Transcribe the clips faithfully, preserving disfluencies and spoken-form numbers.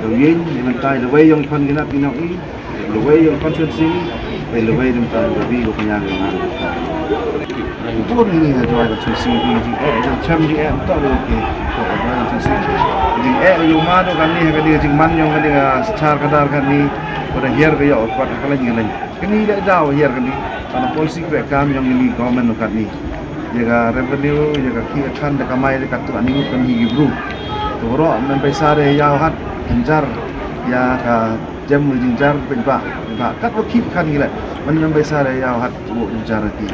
Ïa u ïing, ïa mynta ïa lawei ïong i khon ki nat ki nong i, ïa lawei ïong i constituency, ïa lawei ïa mynta ïa ka ri ka pynïar ïa nga. Bun ïa ngi ha Jowai constituency ki jingeh jingchem jingeh mynta ruh ki. Jingeh ïa u ma do kane ha kane ka jingman ïong kane ka Synshar Khadar kane. Ba da hiar ka ïoh ka kwat ha ka leng ka leng. Kane leh daw hiar kane. Ka na policy kreh kam ïong kane government u katne. Ïa ka revenue, ïa ka khih ka khan da kamai da katto katne ngut kan hi ki bru. To baroh mem paisa da ïaw hat, jynjar ïa ka jem jynjar paidbah, paidbah. Katto khih khan ngi leh, man mem paisa da ïaw hat u jynjar ki.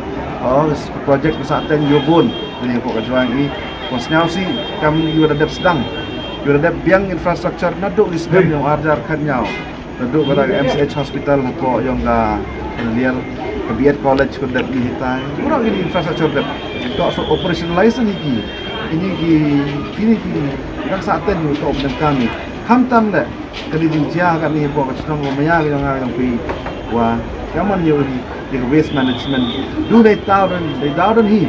Oh, project ka sah ten ïoh bun, kane ko ka Jowai ngi. Ko sngewsih kam ïoh da dep sdang. Ïoh da dep biang infrastructure naduh ki snem ïong ar hajar khatñiaw. Naduh kata ka M C H hospital hapoh ïong ka Liar, ka B Ed College ko dep hi hitai. Baroh kine infrastructure dep. To so operationalize ni ki. Kine ki, kine ki, ka sah ten ïoh to dep kami. Khamtam leh, kane jingjia kane hapoh ka chnong wa maya ka ïong nga ïong phi. Wa, ka man ïoh ni, ïa ka waste management. Du dei taw don, dei taw don hi.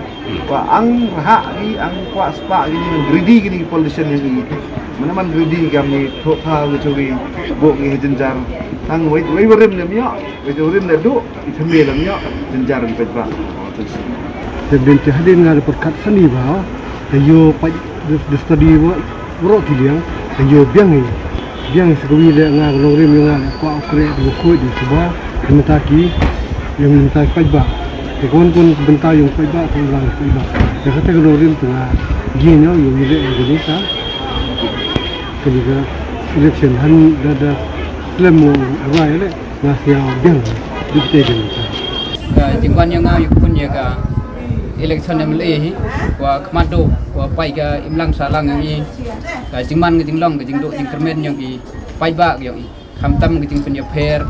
Wa ang rhah ki, ang kwah spah kine, man greedy kine ki politician ïa ki. Mana man greedy kam ni, thok tha ki churi, bok ki jynjar. Tang wei, wei warim lem ïoh, wei warim le duh, i thymme lem ïoh, jynjar ki paidbah. Te bin te hadien nga da pyrkhat sani ba, te ïoh pait, da, da study ba, baroh ki liang, te ïoh biang hi. Biang hi sa kawi leh nga ka nongrim ïong nga leh kwah u kreh da u khuid da u suba, da mynta ki, ïong mynta ki paidbah. Te kon kon bynta ïong paidbah, kon lang paidbah. Te kata ka nongrim te nga, gien ïong ïong leh ïong leh sa. Kani ka election han da da slem mo rwai leh. Nga sngewbiang, dei te dei. Ka jingwan ïa nga ïa ka bun ïa ka election M L A hi, wa khmat duh, wa pait ka imlang sahlang ïa ngi. Ka jingman ka jinglong, ka jingduh jingkyrmen ïa ngi, paidbah ïa ngi. Khamtam ka jingpynïapher,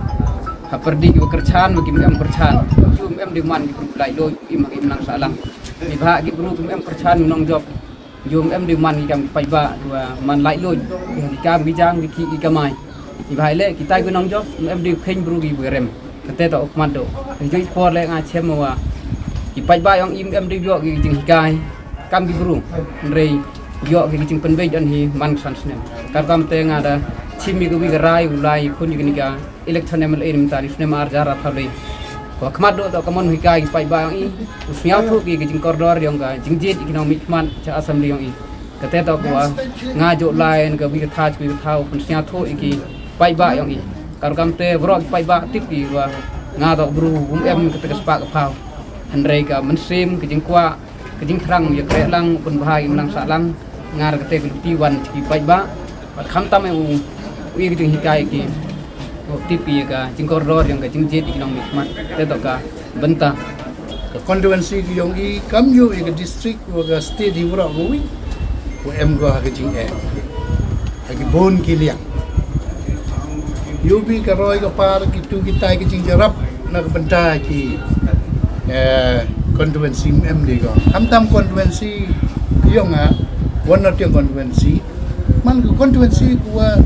Ha pyrdi ki wa kyrchan, wa kim em kyrchan. Jum em di man ki bru laitluid, im ha ki imlang sahlang. Ni bha ki bru kim em kyrchan, u nongjop. Jum em di man ki kam ki paidbah, ki wa man laitluid. Ki ha ki kam ki jam, ki ki ki kamai. Ni bha le, kita ki nongjop, em di kheiñ bru ki wa rem. Kate to khmat do. Ki joi por le nga chem wa. Ki paidbah yong im em di yok ki jinghikai. Kam ki bru. Hynrei yok ki jingpynbeit don hi man san snem. Kar kam te nga da chim mi ki wi ka rai, u lai, khun ki ni ka. Election M L A ni mynta ni snem ar hajar arphew lai. Ko khmat do to ka mon hikai ki paidbah yong i. U sngewthuh ki ki jingkordor yong ka jingjied ki nongmihkhmat cha assembly yong i. Kate to ko wa nga jok lai ka wi ka tha, wi ka tha u pynsngewthuh i ki paidbah yong i. Kar kam te bro ki paidbah tip ki wa nga to bru um em kate ka spah ka phaw. Hynrei ka mynsiem ka jingkwah ka jingthrang ya kre lang pun bha im lang sah lang. Nga ra kate ka luti wan ki paidbah. Bad khamtam u u i ka jinghikai ki. U tip ki ka jingkordor yong ka jingjied ki nongmihkhmat. Te to ka bynta. Ka constituency ki yong i kam yu i ka district wa ka state hi wara wi. Wa em ko ha ka jingeh. Ha ki bun ki liang. Yu bi ka roi ka par ki tu ki tai ki jingjrap na ka bynta ki, eh, constituency em di ko. Khamtam constituency yong a, wan na tiang constituency. Man ka constituency ko wa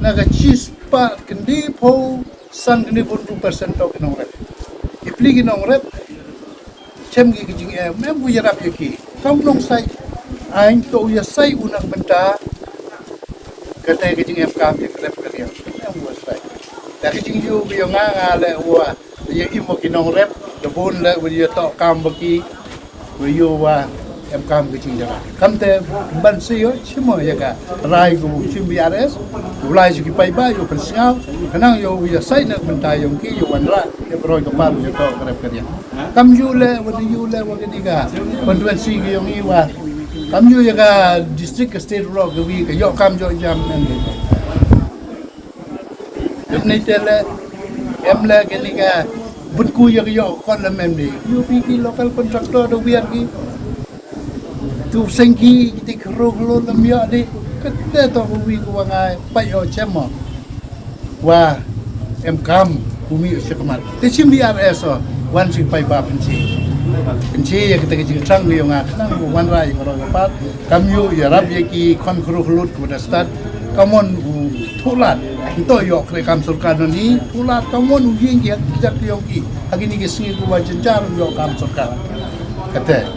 na ka chispah kyndi phew san kyndi phew percent to ki nongrep. Ki pli ki nongrep. Chem ki ki jingeh, mem u yarap ya ki. Kam nong sai, ain to u ya sai u na ka bynta. Kate ki jingeh kam ya ka rep ka riang. Mem u ya sai. Da ki jingyu ki ya nga nga le u ya im ki nongrep, da bun le u ya to kam ba ki, u ya wa em kam ki jingjia. Kam te ban si yo, chimo ya ka. Rai ku chim B R S, u lai si ki paidbah, u pynsngaw, khnang u ya sai na ka bynta yong ki, u wanrah, ya ka roi ka par, ya to ka rep ka riang. Kam yu le, wa yu le, wa kani ka. Constituency ka yong i wa. Kam yu ya ka district ka state ro ka wi ka yok kam yok jam em ni. Yong ni te le, em le kani ka. Bun ku ya ka yok kon le mem ni. Yu pi ki local contractor da wiar ki. Tu seng ki, ki ti kru kru lem yok di. Kate to ka wi ka wa ngai, pa yo chemo. Wa em kam u mi u shikmat. Te chim B R S o wan sing pai ba penchi. Penchi ya kata ka jingchang ni yong a khnang u wanrah ya ka roi ka par. Kam yu ya rap ya ki khon khru khlut ku da stad. Kamon u thulat. Nto yok kre kam sorkar ni thulat kamon u ying ya ki jat yong ki. Agi ni ki sngi ku wa jenjar yok kam sorkar. Kate.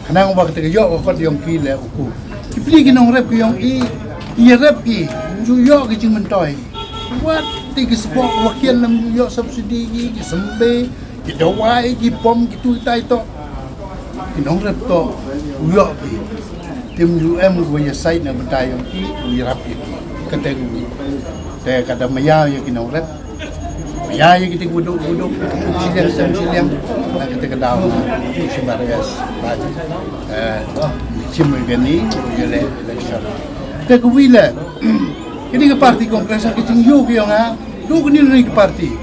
Khnang ba kata ka yok ka kot yong ki le u ku. Ki pli ki nongrep ki yong i, ki rep ki, ju yok ki jingmyntoi. Wat ti ki sbok wa khian nam ju yok subsidy ki, ki sembe, ki dawai, ki pom, ki tu tai to. Ki nongrep to, u yok ki. Tim ju em wa ya sai na bynta yong ki, u ya rap ki. Kata ki. Te kata maya ya ki nongrep. Ya, ya kita guduk-guduk, siliang sem siliang. Na kita kedau, sibar gas, baju. Eh, sim gani, ya le election. Te kuwi le. Kini ke parti Congress ke jing yu ke yong ha. Du kini ni ke parti.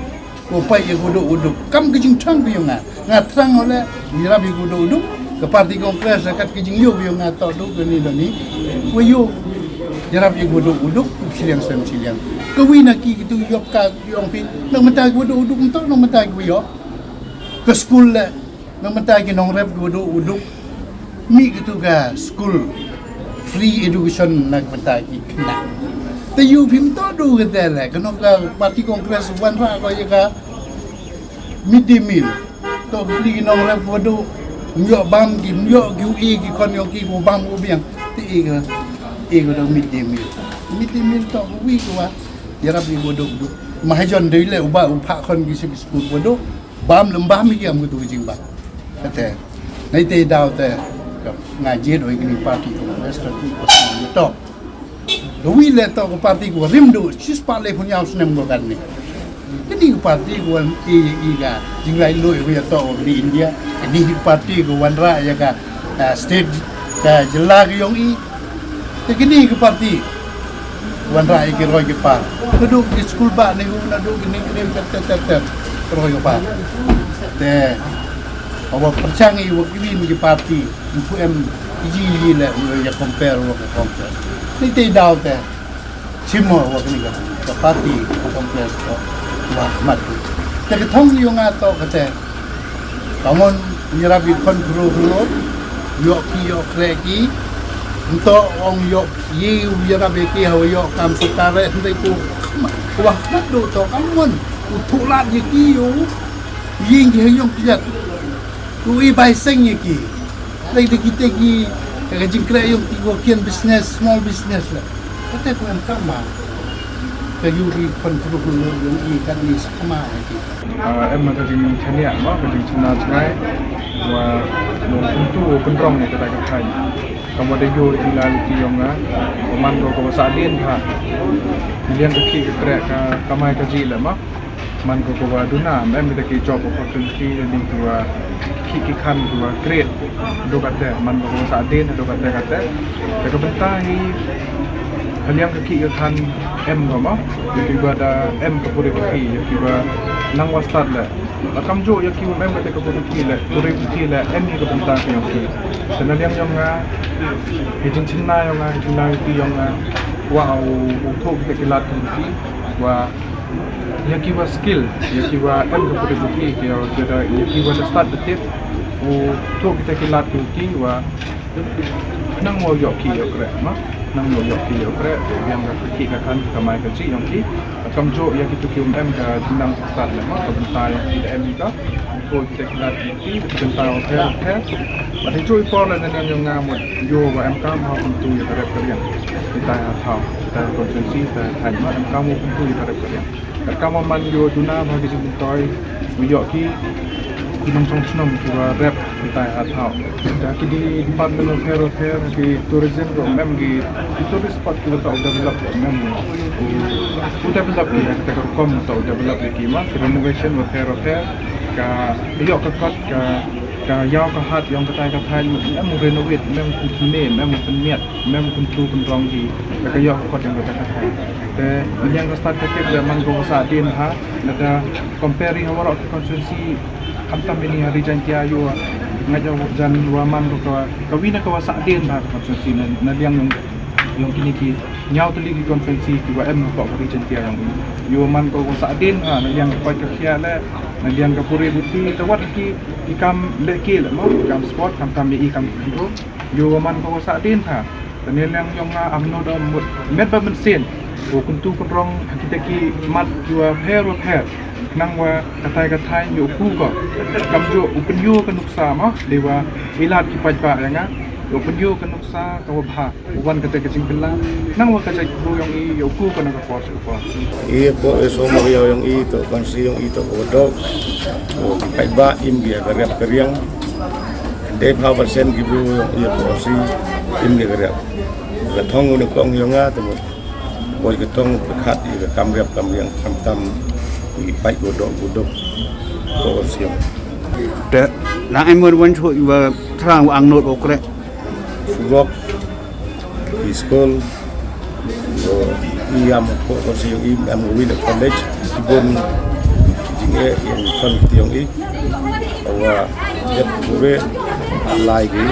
Ko pai ya guduk-guduk. Kam ke jing thang ke yong ha. Nga thrang ole, ni rabi guduk-guduk. Ke parti Congress kat ke jing yu ke yong ha to du kini ni. Ko yu. Jarap ya guduk-guduk, siliang sem siliang. Kuwi na ki kitu yop ka Yong phi, nang mynta ki wa duk duk nto, nang mynta ki wa yok. Ka school le, nang mynta ki nongrep ki wa duk duk. Mi kitu ka school free education na mynta ki kena. Te yu phi nto du ka te le, kano ka party Congress wanrah ko ya ka midday meal. To ki nongrep wa duk, myok bam ki, myok ki u e ki kon yong ki ko bam ko biang. Te e ka, e ka do midday meal. Midday meal to ko wi ko wa. Yarap i wa duk duk. Mahajon dei le uba u phah khon ki sha ki skul wa duk. Bam lem bam i ki am ka tu ka jingbam. Kate. Nai te daw te. Ka nga jied oi kini party ko rest of the person to. Ka wi le to ka party ko rim du. Chispah le pun yaw snem ko kan ni. Kini ka party ko wan i i ka jinglai lui ko ya to ko ni India. Kini ka party ko wanrah ya ka, ah, state ka jylla ka yong i. Te kini ka party wanrah ïa ki roi ki par. Naduh ki skul bah ne hu, naduh kini kini ter ter ter ter roi ki par. Te awa pyrshang ïa wa kini ki party, ym pu em iji iji leh ïa compare wa ka compare. Ni te daw te shim wa kini ka party compare ko. Wah, mat. Te ka thong ïong nga to kata. Ka mon ïarap ïa khon khru khru. Ïoh ki ïoh kreh ki. Nto ong ïoh ïa u ïarap ïa ki ha ïoh kam sorkar re hynrei ku. Wah, mat du to ka mon. U thulat ïa ki ïoh. Ïing ki ha ïong ki jat. U i bai seng ïa ki. Lei da kita ki ka jingkreh ïong ki ko kian business, small business la. Kata ko em kama. Ka ïu ri khon khru khru ïong i kat ni sa kama ïa ki. Ah, em ka jingchania ma ka jingchania jngai. Wa nong kuntu pynrong ïa kata ka thai. Kama da ïu ri la ki ïong nga. Wa man ko ko sa dien ha. Liang ka ki ka kreh ka kamai ka ji la ma. Man ko ko wa duna, em kita ki job opportunity, ni ki wa ki ki khan ki wa create. Do kate, man ko ko sa din, do kate kate. Te ka bynta hi, haliang ka ki ka khan em ko ma, ïa ki wa da em ka puri ki, ïa ki wa nang wa start le. Ba kam jo ïa ki wa em kate ka puri ki le, puri ki le, em ïa ka bynta ki ïong ki. Te na liang ïong nga, hi jingchynna ïong nga, hi jingna ïong ki ïong nga, wa u, u thok kita ki lad ki, wa ïa ki wa skill, ïa ki wa em ka puri buti, ki wa ki da, ïa ki wa da start da tip, u thok kita ki lad ki wa nang wa ïoh ki ïoh kreh, ma? Nang wa ïoh ki ïoh kreh, ïa ki ka ki ka khan ka mai ka ji ïong ki, kam jo ïa ki tu ki um em ka jingnang start le, ma? Ka bynta ïong ki da em ka, ko kita ki lad ki, ki bynta wa pher, pher. Ba dei jo i por le na ïong nga mut, ïoh wa em kam ha kumtu ïa ka rep ka riang. Kita ha thaw, kita ha constituency, kita ha thaw, ma? Em kam wa kumtu ïa ka rep ka riang. Ka kam wa man ïoh duna ba ki jingmyntoi, u ïoh ki, ki nongchong shnong ki wa rep kita ha thaw. Da ki di department of fair, fair, ki tourism ko mem ki, ki tourist spot ki wa tau develop ko mem u, u develop ki ha kita ka rukom tau develop ki ma, ki renovation wa fair, fair, ka ïoh ka kot, ka, ka ïaw ka hat, ïong ka tai ka thai, mem u renovate, mem u kine, mem u pynmiat, mem u pyntu pynrong ki, ka, ka ïoh ka kot ïong ka tai ka thai. Te, ïa ka start ka tip le man ko sa dien ha, lada compare ha waroh ka constituency, khamtam ini ha Ri Jaintia ïoh, nga ïoh jan wa man ko ka, ka wi na ka wa sa dien ha ka constituency na, na liang ïong, ïong kini ki, ñiaw tylli ki constituency ki wa em ko ka Ri Jaintia ïong. Ïoh man ko ka sa dien ha, na liang ka poi ka khia le, na liang ka puri buti, te wat ki, ki kam le ki le mo, ki kam sport, khamtam i kam ki ro. Ïoh wa man ko ka sa dien ha. Te na liang ïong nga am no da mut met ba mynsiem. Wa kuntu pynrong ha kita ki mat ki wa pher wa pher. Nang wa katai katai ïoh ku ko. Kam jo u pynïoh ka nuksa ma. Dei wa i lad ki paidbah ïa nga. Ïoh pynïoh ka nuksa ka wa bha. Wan kata ka jingkylla. Nang wa ka jait bru ïong i ïoh ku ko na ka por sha ka por. I ko e so ma ïong i to kan si ïong i to ko do. Ko ki paidbah im ki ka riap ka riang. Dei pha persen ki bru ïong i ko si im ki ka riap. Ka thong u ne kong ïong nga to. Ko ka thong ka khat i ka kam riap kam riang kam kam i pai ko do ko do. Ko si ïong. Te na ai mon wan cho i wa trang wa ang not o krek. Surok, i skul, i am ko ko si i am wi na college, i bun jing e i am kon ti ïong i. Wa jet bure alai gi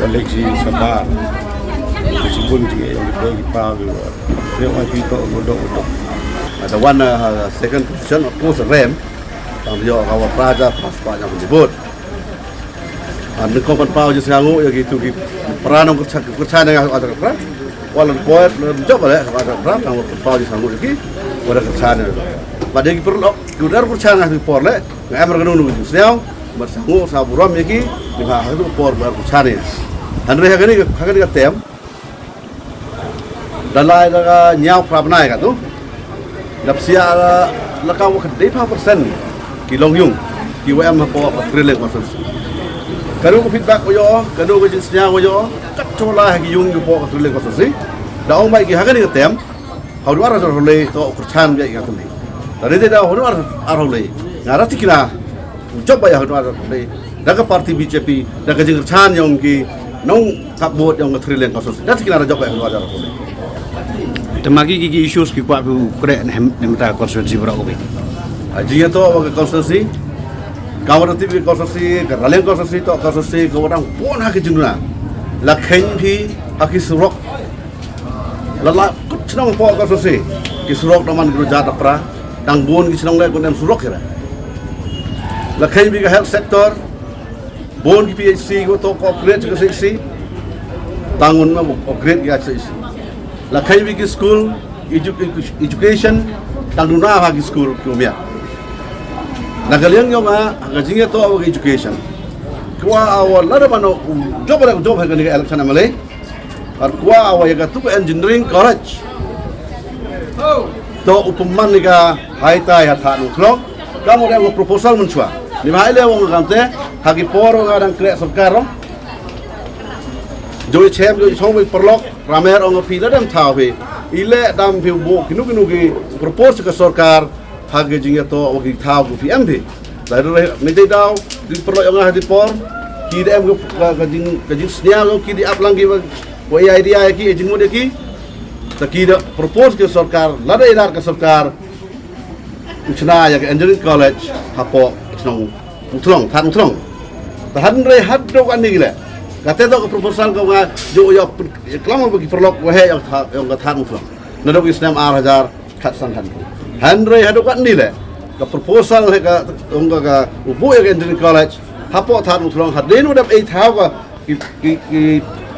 college i sabar. Ki bun jing e i am ko ki pa wi wa. Ri ong ai pi to ko do ko do. Ada wan, uh, second position, of course, rem. Tang dio ka wa praja pas pa jang di bot. An ko pan pau ji sangu ya ki tu ki pra nong kercha kercha ne ka pra. Wala poet jop le ka pra tang ko pau ji sangu ki. Wala kercha ne. Ba de ki perlu ki dar kercha ne ki por le. Nga em ra nunu ji siau. Ba sangu sa burom ya ki. Ni ha ha tu por ba kercha ne. Han re ha ni ha ni ka tem. Da lai da ka ñiaw phra bnai ka tu. Da psia la ka wa ka dei pha persen ki long yung ki wa em ha po ka trillion constituency. Ka ru ka feedback wa yo, ka ru ka jingsñiaw wa yo, ka to la ha ki yung ki po ka trillion constituency. Da ong bai ki ha ka ni ka tem, ha u ar ha le to ka chan bia ka tu ni. Da ni da ha u ar ha le. Nga ra tikina. Jop ba ya hynwa da ka party B J P da ka jingkyrchan yong ki nong kap vote yong ka three lane council. Da tikna da jop ba ya hynwa da. Te ma ki ki issues ki kwah phi kreh ne mynta constituency bro ko bi. Aji ya to ba ka constituency. Ka wa da tip constituency, ka Raliang constituency to constituency ka wa dang pon ha ki jingduna. La khein phi ha ki surok. La la kut chnong po ka sose. Ki surok da man ki ruja da pra. Tang bun ki shnong leh kun em surok kira. La kheiñ bad ka health sector, bun ki P H C ko to ko upgrade ka C H C. Tang un ma upgrade ka C H C. La kheiñ bad ki school, edu-, education, tang duna ha ki school ki umia. Na ka liang yong a, ha ka jingïatoh ka education. Kwah awa lada mano, um, job ada job ha kane ka election M L A. Ar kwah awa ïa katu ka engineering college. To u pynman ïa ka haitai ha Thadmuthlong. Kam u dei u proposal mynshuwa. Ni bha i leh wong kam te, ha ki por nga dang khreh sorkar ro. Joi chem, joi chong, joi paralok, ramer ong phi la dam thaw phi. I leh dam phi u bo, kinu kinu ki propose ka sorkar, ha ka jingïatoh wa ki thaw ko P M phi. Lai ru re, ni dei daw, di paralok ong ha di por, ki dei em ka, ka, ka jing, ka jingsngew, ki dei ap lang ki wa, wa idea ki, jingmut ki. Ta ki da propose ka sorkar, lada ilar ka sorkar, u chna ïa ka engineering college, hapoh, shnong, Muthlong, Thadmuthlong. Ta hynrei haduh katne leh. Kata to ka proposal ko nga, joi ïa, klam wa ki paralok, wa he ïa, ïa ka Thadmuthlong. Naduh ki snem ar hajar, Khatsan han. Hynrei haduh katne leh. Ka proposal he ka, ong ka, ka, u buh ïa ka engineering college. Hapoh Thadmuthlong hadien u dep ei thaw ka, ki, ki, ki,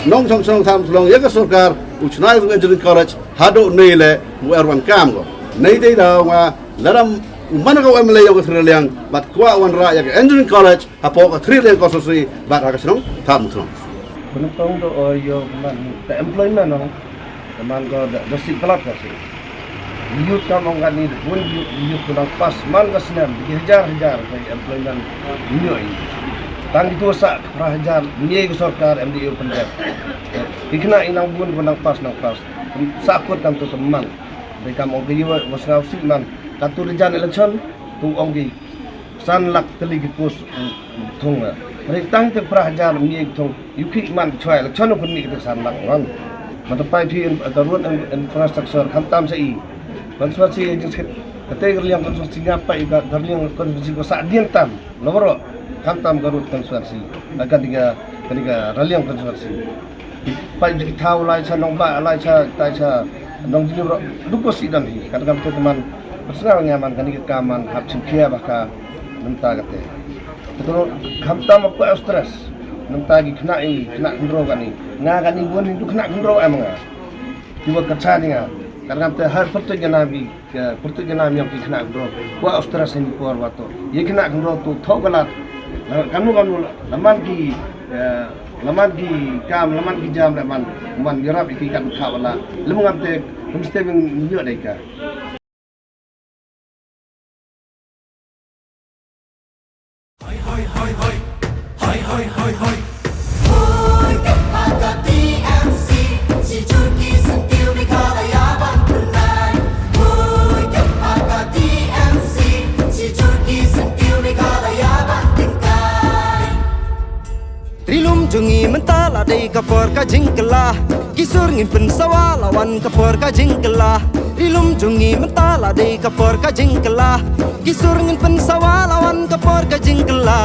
nongshong shnong Thadmuthlong ïa ka sorkar, u chna ïa ka engineering college, haduh ne leh, u er wan kam ko. Nei dei daw nga, lada u man ka M L A ïa ka Three Liang, bad kwah wanrah ïa ka engineering college, hapoh ka Three Liang constituency, bad ha ka shnong, Thadmuthlong. Pynpong to o ïa man, ka employment no. Te man ko da, da sih palat ka sih. Youth kam ong katne da bun youth, youth ko dang pass man ka snem, ki hajar hajar ka employment ñioi. Tang itu sa phra hajar ñioi ka sorkar M D A u pyndep. Ki khynnah i nang bun ko nang pass nang pass. Sa kut kam tu teman. Dei kam ong ka ïa wa sngaw sih man. Katu da jan election tu ong ki san lak tylli ki post, mm, thung la. Hynrei tang te phra hajar mih ki thung. Ïu ki man chwa la chon pun mih ki san lak wan. Mata pai phi in, ka road in, infrastructure khamtam sa i. Constituency jingskit. Kata ka liang constituency ngap pai ka, ka liang constituency ko sa dien tam. Lo ro khamtam ka road constituency. Ka ding ka, ka ding ka raliang constituency. Pai ki thaw lai cha nong ba lai cha tai cha nong jini bro. Duk ko si dan hi. Kan kam tu teman. Personal nga man kani ka kam man hap chim khia ba ka nanta kate. Te ko khamtam ko stress. Nanta ki khynnah i, khynnah khynraw kani. Nga kani bun hi tu khynnah khynraw em nga. Ki wa ka cha ni nga. Kan kam te har pyrtuit ka nam ki, ka pyrtuit ka nam yong ki khynnah khynraw. Wa stress ni por wa to. Ye khynnah khynraw tu thaw ka lad. Kan nu kan nu la man ki, eh, la man ki kam, la man ki jam, la man, man yarap i ki kan kha wala. Lem ngam te, kum ste bing nyo dei ka. Hoi, hoi, hoi, hoi. Hoi, hoi, hoi, hoi. Hoi, ka pa ka T M C, shi jur ki sngewthuh Meghalaya ban pynlai. Hoi, ka pa ka T M C, shi jur ki sngewthuh Meghalaya ban pynkai. Ri lum jong ngi mynta la dei ka por ka jingkylla. Ki sur ngin pynsawa la wan ka por ka jingkylla. Ri lum jong ngi mynta la dei ka por ka jingkylla. Ki sur ngin pynsawa la wan ka por ka jingkylla.